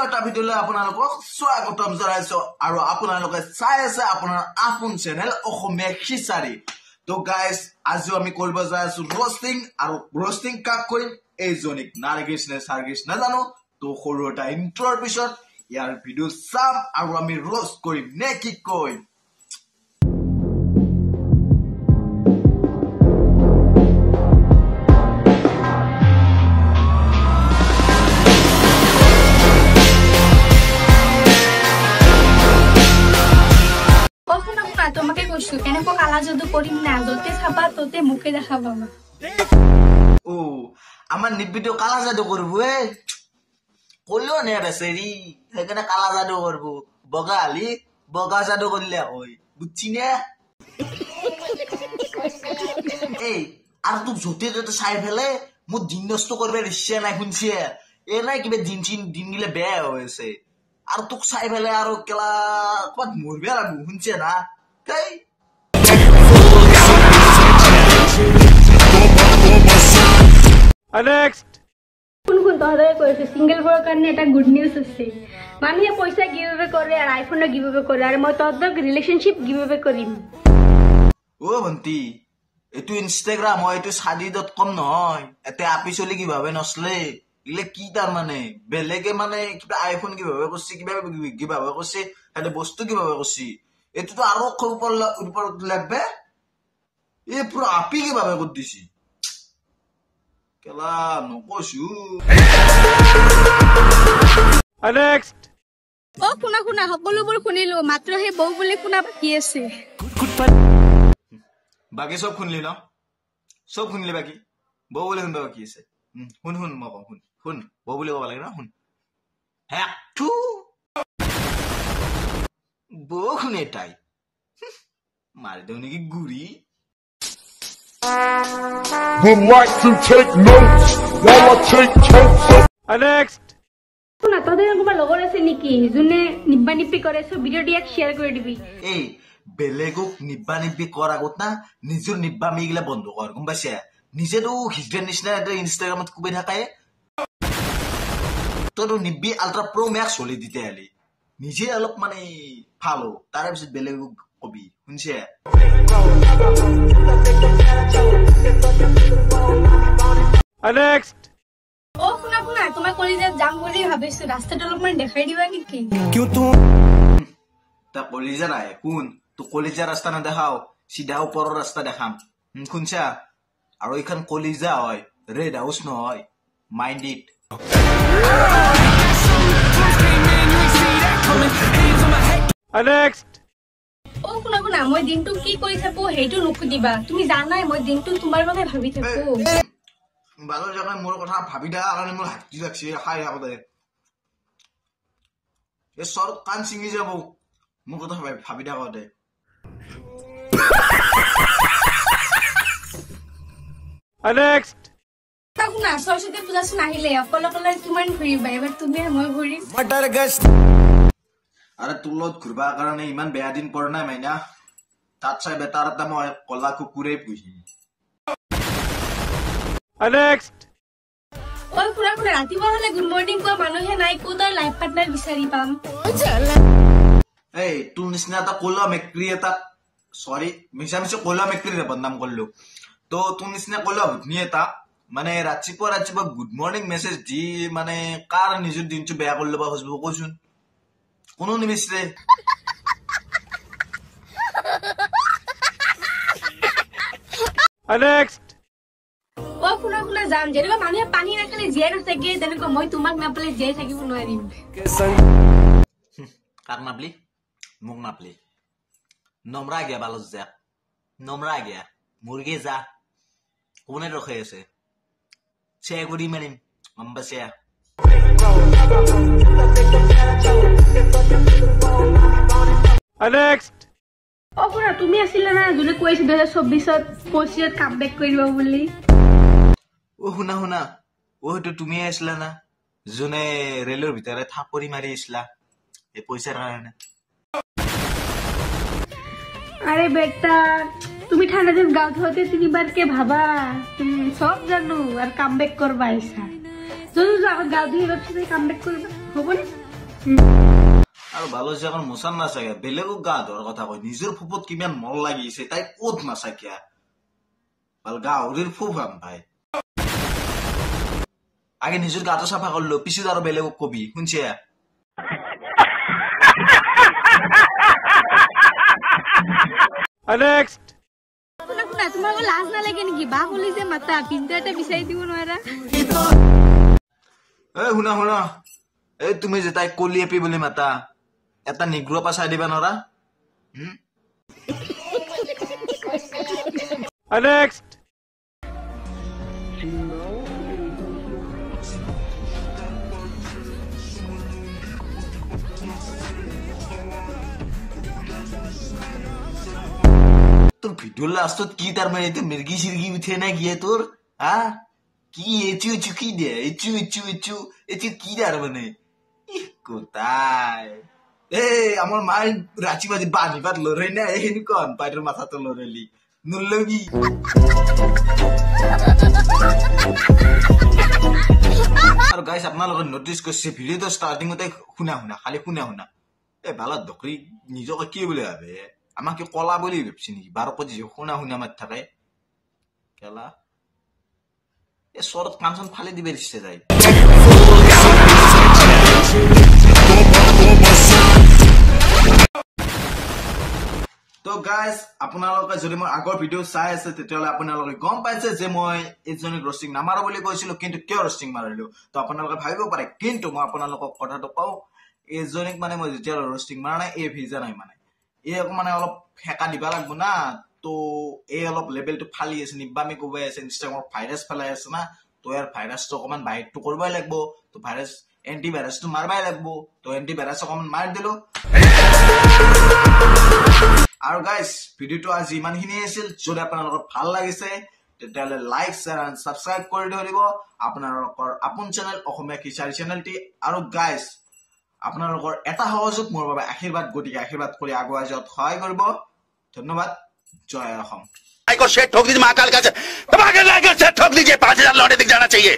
এটা ভিডিঅ'লৈ আপোনালোকক স্বাগতম জনাইছো আৰু আপোনালোকে চাই আছে আপোনাৰ আপোন চেনেল অসমীয়া খিচাৰি। তো গাইজ, আজিও আমি কৰিব যাই আছো ৰষ্টিং। আৰু ৰষ্টিং কাক কৰিম? এইজনীক, নাৰ্গিছ নে চাৰ্গিছ নাজানো। তো সৰু এটা ইন্ট্ৰৰ পিছত ইয়াৰ ভিডিঅ' চাম আৰু আমি ৰষ্ট কৰিম নে কি কয়? তোমাকে কৈছো, কেনেকুৱা কালা যাদু কৰিম না, য'তে চাবা ত'তে মোকে দেখা পাবা। ও আমাৰ নিবিটো কালা যাদু কৰিব এ কলেও নে বেচেৰি, সেইকাৰণে কালা যাদু কৰিব। বগা হালি বগা যাদু কৰিলে হয়, বুজছি নে? এই আৰু তোক য'তে ত'তে চাই ফেলে মোৰ দিন নষ্ট কৰিব ইচ্ছা নাই, শুনছে? এ নাই কিবা দিন চিন দিন গিলে বেয়া হৈ আছে আৰু তোক চাই ফেলে আৰু কেলা ক'ৰবাত মৰিব লাগব, শুনছে না? Next. কোন কোন তহঁতে কৈছো, চিংগলবোৰৰ কাৰণে এটা গুড নিউজ আছে। মানুহে পইচা গিভ এৱে কৰে আৰু আইফোনৰ গিভ এৱে কৰে, আৰু মই তহঁতক ৰিলেশ্যনশ্বিপ গিভ এৱে কৰিম। অ ভণ্টি, এইটো ইনষ্টাগ্ৰাম হয়, এইটো শাদি.com নহয়। এতে আপি চলি কিভাৱে নচলে এইগিলা কি তাৰ মানে বেলেগে মানে কিবা আইফোন কিভাৱে কৰছি, কিবা কিভাৱে কৰছি, সিহঁতে বস্তু কিভাৱে কৰছি, এইটোতো আৰু ওপৰত লাগবে। এই পুৰা আপি কিভাৱে কৰি দিছি কেলা নকৈছো। Next. অ শুনা শুনা, সকলোবোৰ শুনিলো, মাত্ৰ সেই বৌ বুলি শুনা বাকী আছে। বাকী চব শুনলি ন? চব শুনলি, বাকী বৌ বুলি শুনিব বাকী আছে। শুন শুন, মই কওঁ শুন শুন, বৌ বুলি ক'ব লাগে ন? শুন, হেকটো বৌ শুনে তাই মাৰি দিওঁ নেকি গুৰি। Would like to take notes while I take totes. Next. শুনা, তহঁতৰ কোনোবা লগৰ আছে নেকি যোনে নিব্বা নিব্বি কৰে? চব ভিডিঅ' দিয়াক শ্বেয়াৰ কৰি দিবি। এই বেলেগক নিব্বা নিব্বি কৰাৰ আগত না নিজৰ নিব্বা মিগিলা বন্ধ কৰ, গম পাইছে? নিজেতো হিজড়াৰ নিচিনা এটা ইনষ্টাগ্ৰামত কোবাই থাকাই, তইতো নিব্বি আল্ট্ৰা প্ৰ' মেক্স হলি তেতিয়াহ'লে নিজে অলপ মানে ভাল হ, তাৰে পিছত বেলেগক কবি, শুনছে? Next. অ শুনা শুনা, তোমাৰ কলিজাত যাম বুলি ভাবিছো, ৰাস্তাটো অলপমান দেখাই দিবা নেকি? তই কলিজা নাই শুন, তোক কলিজা ৰাস্তা নেদেখাও, চিধা ওপৰৰ ৰাস্তা দেখাম, শুনছা? আৰু এইখন কলিজা হয়, ৰেড হাউচ নহয়, মাইণ্ড it. Next. অ শুনা শুনা, মই দিনটো কি কৰি থাকো সেইটো নুসুধিবা, তুমি জানাই মই দিনটো তোমাৰ বাবে ভাবি থাকো। বালৰ জেগাত মোৰ কথা ভাবি থাকাৰ কাৰণে মোৰ হাতী লাগছে খাই থাকোতে, এই চৰ কাণ ছিঙি যাব মোৰ কথা ভাবি থাকোতে। Next. শুনা, সৰস্বতী পূজা চোন আহিলে, অকলে অকলে কিমান ঘূৰিবা, এবাৰ তুমি আৰু মই ঘূৰিম। আৰে তোৰ লগত ঘূৰিবাৰ কাৰণে ইমান বেয়া দিন পৰা নাই মাইনা, তাত চাই বেটাৰ এটা মই কলা কুকুৰেই পুহিম। Next. ঐ শুনা শুনা, ৰাতিপুৱা হলে গুড মৰ্ণিং কোৱা মানুহে নাই, ক'ত আৰু লাইফ পাৰ্টনাৰ বিচাৰি পাম? এই তোৰ নিচিনা এটা কলা মেকৰী এটা, চৰি মিছা মিছি কলা মেকৰীৰে বদনাম কৰিলো, তো তোৰ নিচিনা কলা ভুটনি এটা মানে ৰাতিপুৱা ৰাতিপুৱা গুড মৰ্ণিং মেছেজ দি মানে কাৰ নিজৰ দিনটো বেয়া কৰি ল'ব খুজিব কচোন? কোনো নিবিচাৰে। Next. অ শুনা শুনা, যাম, যেনেকুৱা মানুহে পানী নাখালে জীয়াই নাথাকে, তেনেকুৱা মই তোমাক নাপালে জীয়াই থাকিব নোৱাৰিম। কাক নাপলি? মোক নাপলি। নম্ৰা গিয়া বালত যা, নম্ৰা গিয়া মুৰ্গী যা, কোনে ৰখাই আছে? চেগুৰি মাৰিম, গম পাইছে? Next. অ শুনা, তুমি আছিলা না যোনে কৈ আছিল 2024 25ত কাম বেক কৰিব বুলি? অ শুনা শুনা, অ সেইটো তুমিয়ে আছিলা না যোনে ৰেলৰ ভিতৰে থাপৰি মাৰি আছিলা এই পইচাৰ কাৰণে? আৰে বেটা, তুমি ঠাণ্ডা দিন গা ধোৱাতে তিনিবাৰকে ভাবা, তুমি চব জানো, আৰু কাম বেক কৰবা আহিছা। যদি আগত গা ধুই আহিবা, পিছত কাম বেক কৰিবা, হ'বনে? আৰু ভালো হৈছে এখন মোচান নাচাকে বেলেগক গা ধোৱাৰ কথা কয়, নিজৰ ফুপত কিমান মল লাগিছে তাই ক'ত নাচাকিয়া ভাল গাহৰিৰ ফুপ হাম ভাই। আগে নিজৰ গাটো চাফা কৰিলো, পিছত আৰু বেলেগক কবি, শুনছে? Next. শুনা শুনা, তোমাৰ লাজ নালাগে নেকি? বা বুলি যে মাতা, পিন্তা এটা বিচাৰি দিব নোৱাৰা। এ শুনা শুনা, এই তুমি যে তাইক কলি এপি বুলি মাতা, এটা নিগ্ৰ পা চাই দিবা নোৱাৰা? Next. তোৰ ভিডিঅ' লাষ্টত কি তাৰমানে এইটো মিৰ্গি চিৰ্গি উঠে না কি তোৰ? হা কি এচু এচু কি দে, এচু এচু এচু এচু কি তাৰমানে? ইহ কোথায় এই আমাৰ মাই ৰাতি বাজি বান্ধি পাত লৰে না, সেনেকুৱা পাই তোৰ মাথাটো লৰেলি নলবি। আৰু গাইছ আপোনালোকে নটিচ কৰিছে ভিডিঅ'টো ষ্টাৰ্টিঙতে শুনা শুনা, খালি শুনা শুনা, এই ভালত ধকৰি নিজকে কি বুলি ভাবে? আমাক কি কলা বুলি ভাবছি নেকি? বাৰ কৈ দিছে শুনা শুনা মাত থাকে কেলা, এই চৰত কাণ চান ফালি দিব দিছে যায়। তো গাইজ আপোনালোকে যদি মোৰ আগৰ ভিডিঅ' চাই আছে তেতিয়াহ'লে আপোনালোকে গম পাইছে যে মই এইজনীক ৰষ্টিং নামাৰো বুলি কৈছিলো, কিন্তু কিয় ৰষ্টিং মাৰিলো তো আপোনালোকে ভাবিব পাৰে। কিন্তু মই আপোনালোকক কথাটো কওঁ, এইজনীক মানে মই যেতিয়া ৰষ্টিং মাৰা নাই এই ভিজা নাই, মানে এই মানে অলপ সেকা দিবা লাগব না, তো এই অলপ লেভেলটো ফালি আছে, নিবামি কোবাই আছে, ইনষ্টাগ্ৰামত ভাইৰাছ পেলাই আছে না, তো ইয়াৰ ভাইৰাছটো অকণমান বাহিৰটো কৰিবই লাগব, তো ভাইৰাছ এণ্টি ভাইৰাছটো মাৰবাই লাগব, তো এণ্টি ভাইৰাছ অকণমান মাৰি দিলো। আৰু গাইজ ভিডিঅ'টো আজি ইমানখিনিয়ে আছিল। যদি আপোনালোকৰ ভাল লাগিছে তেতিয়াহ'লে লাইক শ্বেয়াৰ এণ্ড ছাবস্ক্ৰাইব কৰি ধৰিব আপোনালোকৰ আপোন চেনেল অসমীয়া খিচাৰি চেনেলটি। আৰু গাইজ আপোনালোকৰ এটা সহযোগ মোৰ বাবে আশীৰ্বাদ, গতিকে আশীৰ্বাদ কৰি আগুৱাই যোৱাত সহায় কৰিব। ধন্যবাদ, জয় অসম। लाइक और शेयर ठोक दीजिए, महाकाल का लाइक और शेयर ठोक दीजिए। 5000 लौटे दिख जाना चाहिए।